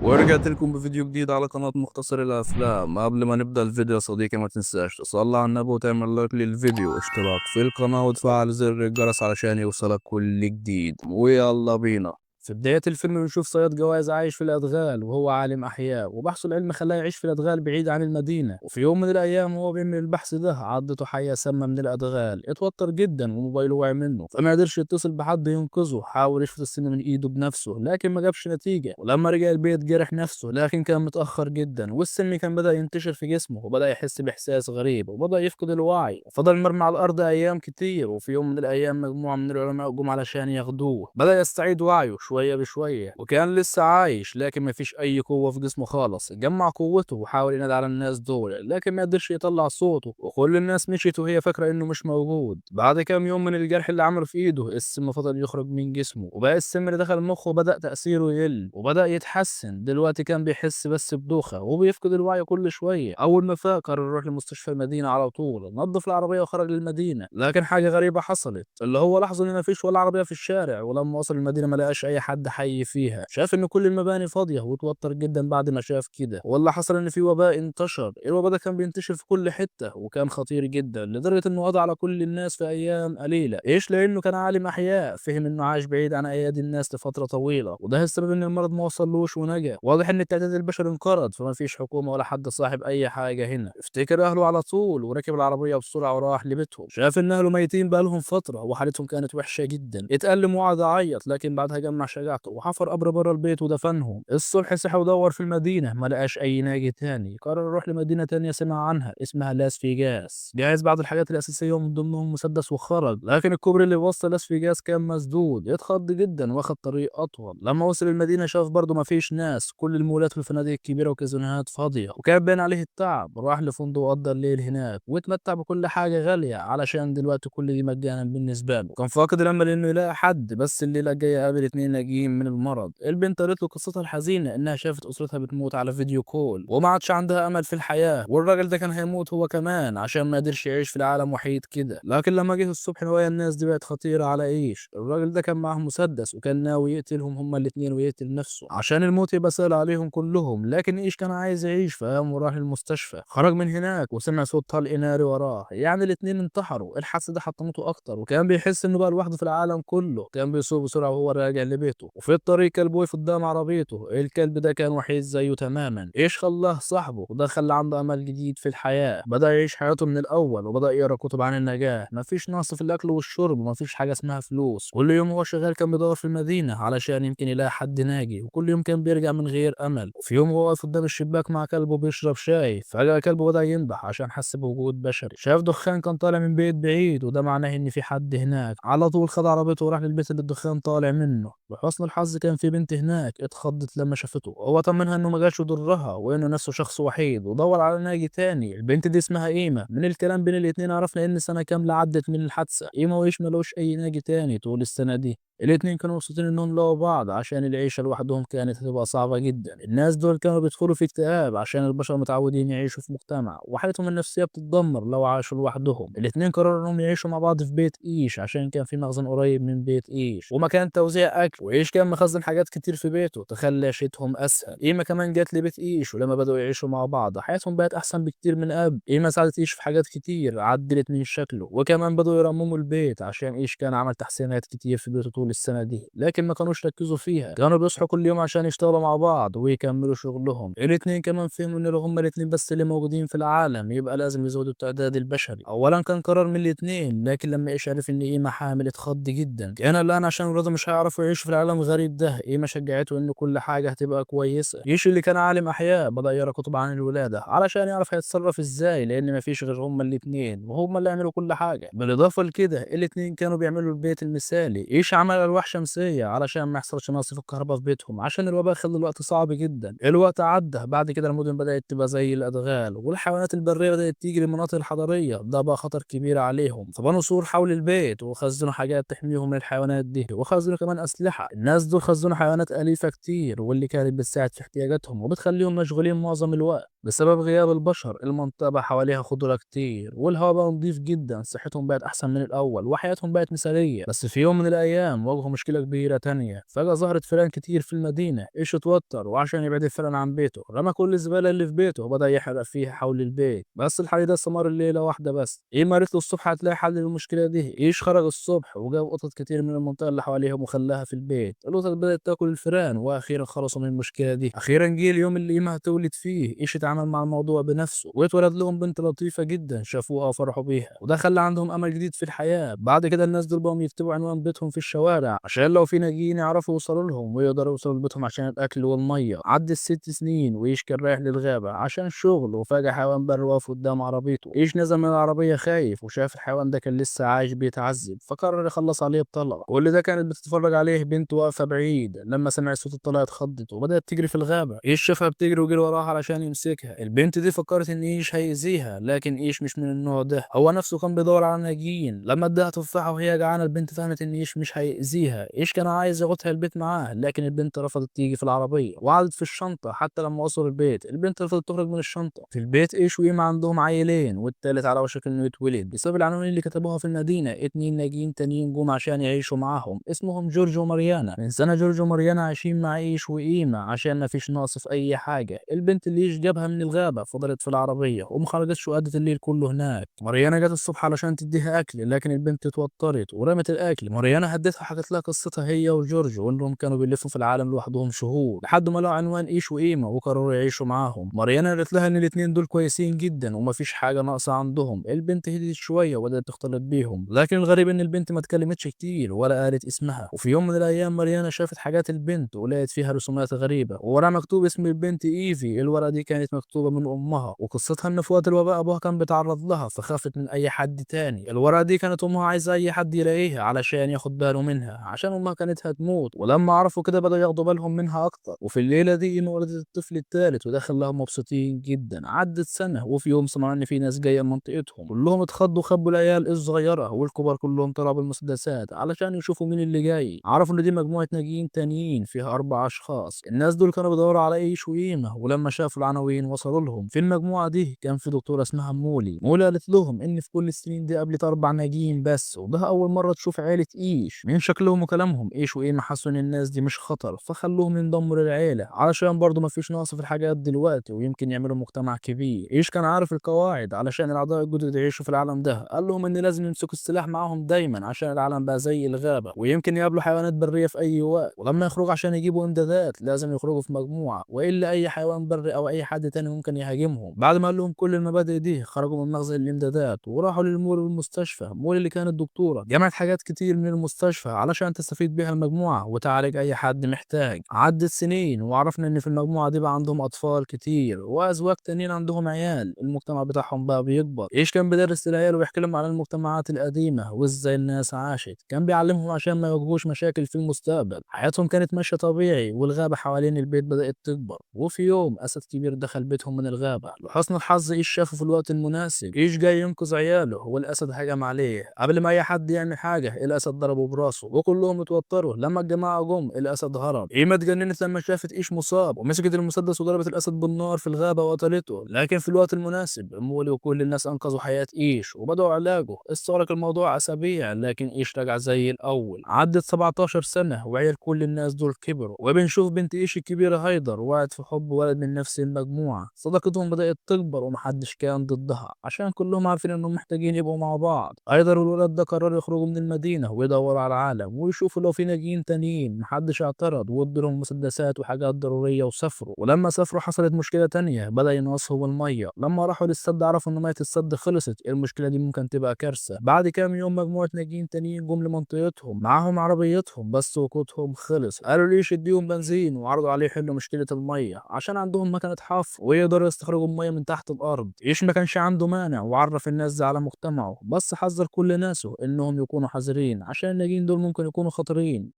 ورجعت لكم بفيديو جديد على قناة مختصر الأفلام. قبل ما نبدأ الفيديو يا صديقي ما تنساش تصلي على النبي وتعمل لايك للفيديو واشتراك في القناة وتفعل زر الجرس علشان يوصلك كل جديد. ويلا بينا. في بداية الفيلم بنشوف صياد جوائز عايش في الأدغال، وهو عالم أحياء، وبحثه العلمي خلاه يعيش في الأدغال بعيد عن المدينة. وفي يوم من الأيام وهو بيعمل البحث ده عضته حية سامة من الأدغال، اتوتر جدا وموبايله وقع منه، فما قدرش يتصل بحد ينقذه. حاول يشفط السم من إيده بنفسه لكن ما جابش نتيجة، ولما رجع البيت جرح نفسه لكن كان متأخر جدا، والسم كان بدأ ينتشر في جسمه، وبدأ يحس بإحساس غريب وبدأ يفقد الوعي، وفضل مرمي على الأرض أيام كتير. وفي يوم من الأيام مجموعة من العلماء جم علشان ياخدوه، بدأ يستعيد وعيه شوية بشوية، وكان لسه عايش لكن مفيش أي قوة في جسمه خالص. جمع قوته وحاول ينادي على الناس دول لكن ما قدرش يطلع صوته، وكل الناس مشيت وهي فاكرة إنه مش موجود. بعد كام يوم من الجرح اللي عمله في إيده السم فضل يخرج من جسمه، وبقى السم اللي دخل مخه بدأ تأثيره يقل وبدأ يتحسن. دلوقتي كان بيحس بس بدوخة وبيفقد الوعي كل شوية. أول ما فاق قرر يروح لمستشفى المدينة على طول، نظف العربية وخرج للمدينة، لكن حاجة غريبة حصلت، اللي هو لاحظ إن مفيش ولا عربية في الشارع، ولما وصل المدينة ما لقاش أي حد حي فيها. شاف إن كل المباني فاضية وتوتر جدا بعد ما شاف كده. واللي حصل إن في وباء انتشر، الوباء ده كان بينتشر في كل حتة وكان خطير جدا لدرجة إنه قضى على كل الناس في أيام قليلة. إيش؟ لأنه كان عالم أحياء، فهم إنه عاش بعيد عن أيادي الناس لفترة طويلة، وده السبب إن المرض ما وصلوش ونجا. واضح إن التعداد البشري انقرض، فما فيش حكومة ولا حد صاحب أي حاجة هنا. افتكر أهله على طول وركب العربية بسرعة وراح لبيتهم. شاف إن أهله ميتين بقالهم فترة وحالتهم كانت وحشة جدا. اتألم وقعد يعيط، لكن بعدها جمع شجاعته وحفر قبر بره البيت ودفنهم. الصبح صحي ودور في المدينة ما لقاش أي ناجي تاني. قرر يروح لمدينة تانية سمع عنها اسمها لاس فيجاس. جهز بعض الحاجات الأساسية ومن ضمنهم مسدس وخرج، لكن الكوبري اللي وصل لاس فيجاس كان مسدود. اتخض جدا واخد طريق أطول. لما وصل المدينة شاف برضه مفيش ناس، كل المولات والفنادق الكبيرة وكازينوهات فاضية، وكان باين عليه التعب. راح لفندق وقضى الليل هناك واتمتع بكل حاجة غالية علشان دلوقتي كل دي مجانا بالنسبة له. كان فاقد الأمل إنه يلاقي حد، بس الليلة الجاية قابل اتنين ناجيين من المرض. البنت قالت له قصتها الحزينة إنها شافت أسرتها بتموت على فيديو كول وما عادش عندها أمل في الحياة، والراجل ده كان هيموت هو كمان عشان ما قدرش يعيش في العالم وحيد كده. لكن لما جه الصبح لقى الناس دي بقت خطيرة على إيش. الراجل ده كان معاه مسدس وكان ناوي يقتلهم هما الاتنين ويقتل نفسه عشان الموت يبقى سهل عليهم كلهم، لكن إيش كان عايز يعيش فقام وراح المستشفى. خرج من هناك وسمع صوت طلق ناري وراه، يعني الاتنين انتحروا. الحادثة ده حطمته أكتر، وكان بيحس إنه بقى لوحده في العالم كله. كان بيسوق بسرعة وهو راجع لبيته، وفي الطريق كلب وقف قدام عربيته. الكلب ده كان وحيد زيه تماما. إيش خلاه صاحبه، وده خلى عنده أمل جديد في الحياة. بدأ يعيش حياته من الأول وبدأ يقرأ كتب عن النجاة. مفيش نقص في الأكل والشرب ومفيش حاجة اسمها فلوس. كل يوم هو شغال كان بيدور في المدينة علشان يمكن يلاقي حد ناجي، وكل يوم كان بيرجع من غير أمل. وفي يوم هو واقف قدام الشباك مع كلبه بيشرب شاي، فجأة كلبه بدأ ينبح عشان حس بوجود بشري. شاف دخان كان طالع من بيت بعيد، وده معناه إن في حد هناك. على طول خد عربيته وراح للبيت اللي الدخان طالع منه. لحسن الحظ كان في بنت هناك، اتخضت لما شافته. هو طمنها انه ما جاش يضرها وانه نفسه شخص وحيد، ودور على ناجي تاني. البنت دي اسمها ايما. من الكلام بين الاتنين عرفنا ان سنة كاملة عدت من الحادثة. ايما وايش ملوش اي ناجي تاني طول السنة دي. الاتنين كانوا مبسوطين انهم لقوا بعض عشان العيشة لوحدهم كانت هتبقى صعبة جدا. الناس دول كانوا بيدخلوا في اكتئاب عشان البشر متعودين يعيشوا في مجتمع، وحالتهم النفسية بتتدمر لو عاشوا لوحدهم. الاتنين قرروا انهم يعيشوا مع بعض في بيت ايش عشان كان في مخزن قريب من بيت ايش ومكان توزيع اكل، وايش كان مخزن حاجات كتير في بيته تخلي عيشتهم اسهل. ايما كمان جت لبيت ايش، ولما بدأوا يعيشوا مع بعض حياتهم بقت احسن بكتير من قبل. ايما ساعدت ايش في حاجات كتير، عدلت من شكله، وكمان بدأوا يرمموا البيت عشان ايش كان عمل تحسينات كتير في بيته طول السنة دي، لكن ما كانوش ركزوا فيها. كانوا بيصحوا كل يوم عشان يشتغلوا مع بعض ويكملوا شغلهم. الاتنين كمان فهموا ان لو هما الاتنين بس اللي موجودين في العالم يبقى لازم يزودوا التعداد البشري. اولا كان قرار من الاتنين، لكن لما ايش عرف ان ايما حامل اتخض جدا. كان قلقان عشان ولاده مش هيعرفوا يعيشوا في العالم الغريب ده. ايما شجعته ان كل حاجة هتبقى كويسة. ايش اللي كان عالم احياء بدأ يقرا كتب عن الولادة علشان يعرف هيتصرف ازاي، لان مفيش غير هما الاتنين وهما اللي يعملوا كل حاجة. بالاضافة لكده الاتنين كانوا بيعملوا البيت المثالي. ايش عمل ألواح شمسية علشان ما يحصلش نقص في الكهرباء في بيتهم عشان الوباء خلى الوقت صعب جدا. الوقت عدى بعد كده المدن بدأت تبقى زي الأدغال، والحيوانات البرية بدأت تيجي للمناطق الحضرية، ده بقى خطر كبير عليهم. فبنوا سور حول البيت وخزنوا حاجات تحميهم من الحيوانات دي، وخزنوا كمان أسلحة. الناس دول خزنوا حيوانات أليفة كتير واللي كانت بتساعد في احتياجاتهم وبتخليهم مشغولين معظم الوقت. بسبب غياب البشر المنطقة بقى حواليها خضرة كتير، والهواء بقى نضيف جدا، صحتهم بقت أحسن من الأول وحياتهم بقت مثالية. بس في يوم من الأيام واجهوا مشكلة كبيرة تانية. فجأة ظهرت فئران كتير في المدينة. إيش اتوتر، وعشان يبعد الفئران عن بيته رمى كل الزبالة اللي في بيته وبدأ يحرق فيها حول البيت. بس الحريق ده استمر ليلة واحدة بس. إيما قالت له الصبح هتلاقي حل للمشكلة دي. إيش خرج الصبح وجاب قطط كتير من المنطقة اللي حواليهم وخلاها في البيت. القطط بدأت تاكل الفئران، وأخيرا خلصوا من المشكلة دي. أخيرا جه اليوم اللي إيما هتولد فيه. إيش اتعامل مع الموضوع بنفسه واتولد لهم بنت لطيفة جدا، شافوها وفرحوا بيها، وده خلى عندهم أمل جديد في الحياة. بعد كده الناس دول بقوا يكتبوا عنوان بيتهم في الشوارع عشان لو في ناجيين يعرفوا يوصلوا لهم ويقدروا يوصلوا لبيتهم عشان الأكل والمية. عدت 6 سنين وإيش كان رايح للغابة عشان شغل، وفجأة حيوان بري واقف قدام عربيته. إيش نزل من العربية خايف وشاف الحيوان ده كان لسه عايش بيتعذب، فقرر يخلص عليه بطلقة. كل ده كانت بتتفرج عليه بنت واقفة بعيد. لما سمعت صوت الطلقة اتخضت وبدأت تجري في الغابة. إيش شافها بتجري وجري وراها علشان يمسكها. البنت دي فكرت إن إيش هيأذيها، لكن إيش مش من النوع ده. هو نفسه كان بيدور على ناجيين. لما اداها تفاحة وهي جعانة البنت فهمت إن إيش مش هيأذيها. إيش كان عايز ياخدها البيت معاه، لكن البنت رفضت تيجي في العربية وقعدت في الشنطة. حتى لما وصلوا البيت البنت رفضت تخرج من الشنطة. في البيت إيش وإيما عندهم عيلين، والتالت على وشك إنه يتولد. بسبب العناوين اللي كتبوها في المدينة 2 ناجيين تانيين جم عشان يعيشوا معاهم، اسمهم جورج وماريانا. من سنة جورج وماريانا عايشين مع إيش وإيما عشان مفيش نقص في أي حاجة. البنت اللي إيش جابها من الغابة فضلت في العربية وما خرجتش وقضت الليل كله هناك. ماريانا جت الصبح علشان تديها أكل، لكن البنت اتوترت ورمت الأكل. ماريانا هدتها وحكت لها قصتها هي وجورج، وإنهم كانوا بيلفوا في العالم لوحدهم شهور لحد ما لقوا عنوان إيش وإيما وقرروا يعيشوا معاهم. ماريانا قالت لها إن الاتنين دول كويسين جدا ومفيش حاجة ناقصة عندهم. البنت هديت شوية وبدأت تختلط بيهم، لكن الغريب إن البنت ما اتكلمتش كتير ولا قالت اسمها. وفي يوم من الأيام ماريانا شافت حاجات البنت ولقت فيها رسومات غريبة، وورقة مكتوب اسم البنت إيفي. الورقة دي كانت مكتوبة من أمها، وقصتها إن في وقت الوباء أبوها كان بيتعرض لها فخافت من أي حد تاني. الورقة دي كانت أمها عايزة أي حد يلاقيها علشان ياخد باله منها، عشان أمها كانت هتموت. ولما عرفوا كده بدأوا ياخدوا بالهم منها أكتر. وفي الليلة دي إيما ولدت الطفل الثالث، وده خلاهم مبسوطين جدا. عدت سنة، وفي يوم سمعوا إن في ناس جاية منطقتهم. كلهم اتخضوا وخبوا العيال الصغيرة، والكبار كلهم طلعوا بالمسدسات علشان يشوفوا مين اللي جاي. عرفوا إن دي مجموعة ناجيين تانيين فيها 4 أشخاص. الناس دول كانوا بيدوروا على إيش وإيما، ولما شافوا العناوين وصلوا لهم. في المجموعة دي كان في دكتورة اسمها مولي. مولي قالت لهم إن في كل السنين دي قابلت 4 ناجيين بس، وده أول مرة تشوف عيلة إيش. من شكلهم وكلامهم إيش وإيما حسوا إن الناس دي مش خطر، فخلوهم ينضموا للعيلة علشان برضه مفيش نقص في الحاجات دلوقتي ويمكن يعملوا مجتمع كبير. إيش كان عارف القواعد علشان الأعضاء الجدد يعيشوا في العالم ده. قال لهم إن لازم يمسكوا السلاح معاهم دايما عشان العالم بقى زي الغابة ويمكن يقابلوا حيوانات برية في أي وقت، ولما يخرجوا عشان يجيبوا إمدادات لازم يخرجوا في مجموعة، وإلا أي حيوان بري أو أي حد تاني ممكن يهاجمهم. بعد ما قال لهم كل المبادئ دي خرجوا من مخزن الإمدادات وراحوا للمول والمستشفى. مول اللي كانت دكتورة جمعت حاجات كتير من المستشفى علشان تستفيد بيها المجموعة وتعالج أي حد محتاج. عدت سنين وعرفنا إن في المجموعة دي بقى عندهم أطفال كتير وأزواج تانيين عندهم عيال. المجتمع بتاعهم بقى بيكبر. إيش كان بيدرس للعيال ويحكي لهم عن المجتمعات القديمة وإزاي الناس عاشت. كان بيعلمهم عشان ما يواجهوش مشاكل في المستقبل. حياتهم كانت ماشية طبيعي والغابة حوالين البيت بدأت تكبر. وفي يوم أسد كبير دخل بيتهم من الغابة. لحسن الحظ إيش شافه في الوقت المناسب. إيش جاي ينقذ عياله والأسد هجم عليه. قبل ما أي حد يعمل حاجة الأسد ضربه براسه وكلهم اتوتروا. لما الجماعة جم الأسد هرب. إيما اتجننت لما شافت إيش مصاب ومسكت المسدس وضربت الأسد بالنار في الغابة وقتلته. لكن في الوقت المناسب مولي وكل الناس أنقذوا حياة إيش وبدأوا علاجه. استغرق الموضوع أسابيع لكن إيش رجع زي الأول. عدت 17 سنة وعيال كل الناس دول كبروا، وبنشوف بنت إيش الكبيرة هايدر وقعت في حب ولد من نفس المجموعة. صداقتهم بدأت تكبر ومحدش كان ضدها عشان كلهم عارفين إنهم محتاجين يبقوا مع بعض. هايدر والولد ده قرروا يخرجوا من المدينة ويدوروا على العالم ويشوفوا لو في ناجيين تانيين. محدش اعترض وادوا لهم مسدسات وحاجات ضرورية وسافروا. ولما سافروا حصلت مشكلة تانية، بدأ ينقصهم المية. لما راحوا للسد عرفوا إن مية السد خلصت. المشكلة دي ممكن تبقى كارثة. بعد كام يوم مجموعة ناجيين تانيين جم لمنطقتهم معاهم عربيتهم بس وقودهم خلص. قالوا ليش يديهم بنزين وعرضوا عليه يحلوا مشكلة المية عشان عندهم مكنة حفر ويقدروا يستخرجوا المية من تحت الأرض. إيش ما كانش عنده مانع وعرف الناس دي على مجتمعه، بس حذر كل ناسه إنهم يكونوا حذرين عشان الناجين دول ممكن يكونوا خطرين.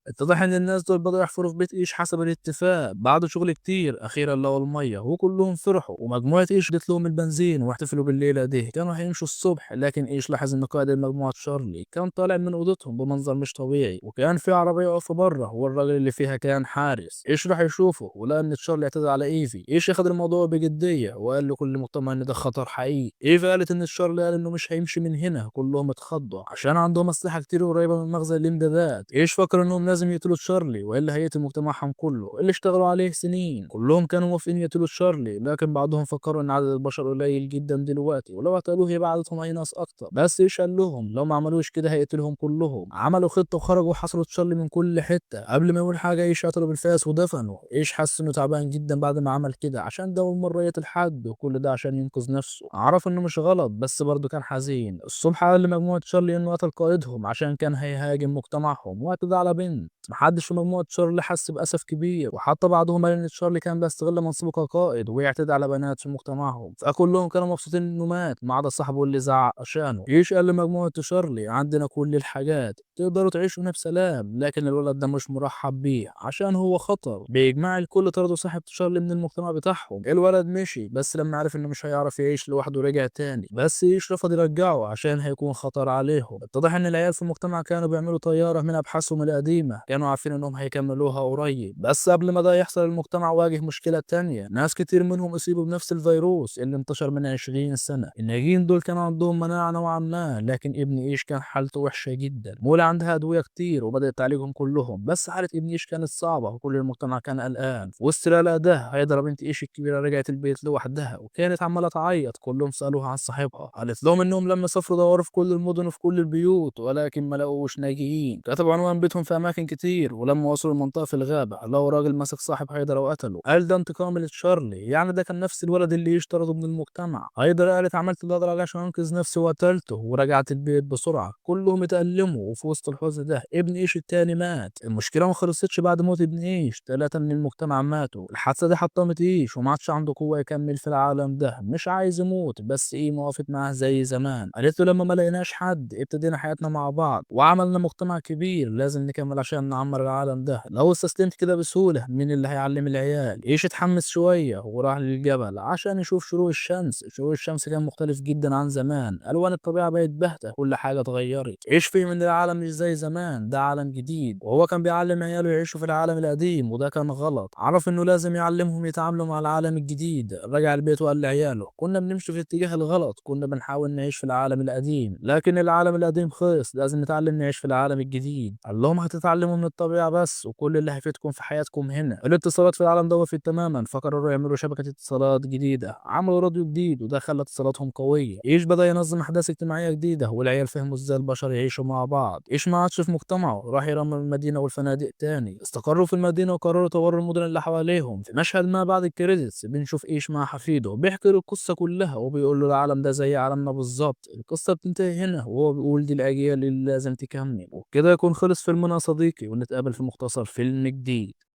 اتضح ان الناس دول بدأوا يحفروا في بيت ايش حسب الاتفاق. بعد شغل كتير اخيرا لقوا المية وكلهم فرحوا، ومجموعة ايش ادت لهم البنزين واحتفلوا بالليلة دي. كانوا هيمشوا الصبح، لكن ايش لاحظ ان قائد المجموعة تشارلي كان طالع من اوضتهم بمنظر مش طبيعي، وكان في عربية واقفة بره والراجل اللي فيها كان حارس. ايش راح يشوفه ولقى ان تشارلي اعتدى على ايفي. ايش اخذ الموضوع بجدية وقال لكل مجتمع ان ده خطر حقيقي. ايفي قالت ان تشارلي قال انه مش هيمشي من هنا، كلهم اتخضوا عشان عندهم اسلحة كتير قريبة من مخزن الامدادات. ايش فكر انهم لازم يقتلوا تشارلي والا هيقتل مجتمعهم كله اللي اشتغلوا عليه سنين. كلهم كانوا موافقين يقتلوا تشارلي، لكن بعضهم فكروا ان عدد البشر قليل جدا دلوقتي ولو قتلوه يبقى عددهم هينقص اكتر. بس ايش قال لهم لو ما عملوش كده هيقتلهم كلهم. عملوا خطة وخرجوا وحصروا تشارلي من كل حتة. قبل ما يقول حاجة ايش قتله بالفاس ودفنه. ايش حس انه تعبان جدا بعد ما عمل كده عشان ده اول مرة يقتل حد، وكل ده عشان ينقذ نفسه. عرف انه مش غلط بس برضه كان حزين. الصبح قال لمجموعة تشارلي انه قتل قائدهم عشان كان هيهاجم مجتمعهم واعتدى على بنت. محدش في مجموعة تشارلي حس بأسف كبير، وحتى بعضهم قال ان تشارلي كان بيستغل منصبه كقائد ويعتدي على بنات في مجتمعهم، فكلهم كانوا مبسوطين انه مات ما عدا صاحبه اللي زعق عشانه. ايش قال لمجموعة تشارلي عندنا كل الحاجات تقدروا تعيشوا هنا بسلام، لكن الولد ده مش مرحب بيه عشان هو خطر. بإجماع الكل طردوا صاحب تشارلي من المجتمع بتاعهم. الولد مشي بس لما عرف انه مش هيعرف يعيش لوحده رجع تاني، بس ايش رفض يرجعه عشان هيكون خطر عليهم. اتضح ان العيال في المجتمع كانوا بيعملوا طيارة من ابحاثهم القديمة، كانوا عارفين انهم هيكملوها قريب. بس قبل ما ده يحصل المجتمع واجه مشكلة تانية، ناس كتير منهم اصيبوا بنفس الفيروس اللي انتشر من 20 سنة. الناجين دول كانوا عندهم مناعة نوعا ما، لكن ابن ايش كان حالته وحشة جدا. مولا عندها ادوية كتير وبدأت تعالجهم كلهم، بس حالة ابن ايش كانت صعبة وكل المجتمع كان قلقان. في وسط القلق ده هيدرا بنت ايش الكبيرة رجعت البيت لوحدها وكانت عمالة تعيط. كلهم سألوها عن صاحبها، قالت لهم انهم لما سافروا دوروا في كل المدن وفي كل البيوت ولكن ما لقوش ناجيين. كتبوا عنوان بيتهم في اماكن كتير، ولما وصلوا المنطقة في الغابة لقوا راجل ماسك صاحب هيدرا وقتله. قال ده انتقام لتشارلي، يعني ده كان نفس الولد اللي يشترده من المجتمع. هيدرا قالت عملت اللي اقدر عليه عشان انقذ نفسي وقتلته، ورجعت البيت بسرعة. كلهم اتألموا، وفي وسط الحزن ده ابن ايش التاني مات. المشكلة ما خلصتش بعد موت ابن ايش، 3 من المجتمع ماتوا. الحادثة دي حطمت ايش وما عادش عنده قوة يكمل في العالم ده، مش عايز يموت، بس ايه ما وقفت معاه زي زمان. قالت له لما ما لقيناش حد ابتدينا حياتنا مع بعض وعملنا مجتمع كبير، لازم نكمل عشان نعمر العالم ده. لو استسلمت كده بسهولة مين اللي هيعلم العيال؟ ايش اتحمس شوية وراح للجبل عشان يشوف شروق الشمس. شروق الشمس كان مختلف جدا عن زمان، الوان الطبيعة بقت باهتة، كل حاجة اتغيرت. ايش فيه من العالم مش زي زمان، ده عالم جديد، وهو كان بيعلم عياله يعيشوا في العالم القديم وده كان غلط. عرف انه لازم يعلمهم يتعاملوا مع العالم الجديد. رجع البيت وقال لعياله كنا بنمشي في الاتجاه الغلط، كنا بنحاول نعيش في العالم القديم، لكن العالم القديم خلص، لازم نتعلم نعيش في العالم الجديد. قال لهم هتتعلموا من الطبيعة بس، وكل اللي هيفيدكم في حياتكم هنا. الاتصالات في العالم ده وقفت تماما، فقرروا يعملوا شبكة اتصالات جديدة. عملوا راديو جديد وده خلى اتصالاتهم قوية. ايش بدأ ينظم أحداث اجتماعية جديدة، والعيال فهموا ازاي البشر يعيشوا مع بعض. ايش ما عادش في مجتمعه، راح يرمم المدينة والفنادق تاني. استقروا في المدينة وقرروا يطوروا المدن اللي حواليهم. في مشهد ما بعد ال credits بنشوف ايش مع حفيده بيحكي له القصة كلها وبيقول له العالم ده زي عالمنا بالظبط. القصة بتنتهي هنا وهو بيقول دي الأجيال اللي لازم تكمل. وبكده يكون خلص فيلمنا يا صديقي، ونتقابل في مختصر فيلم جديد.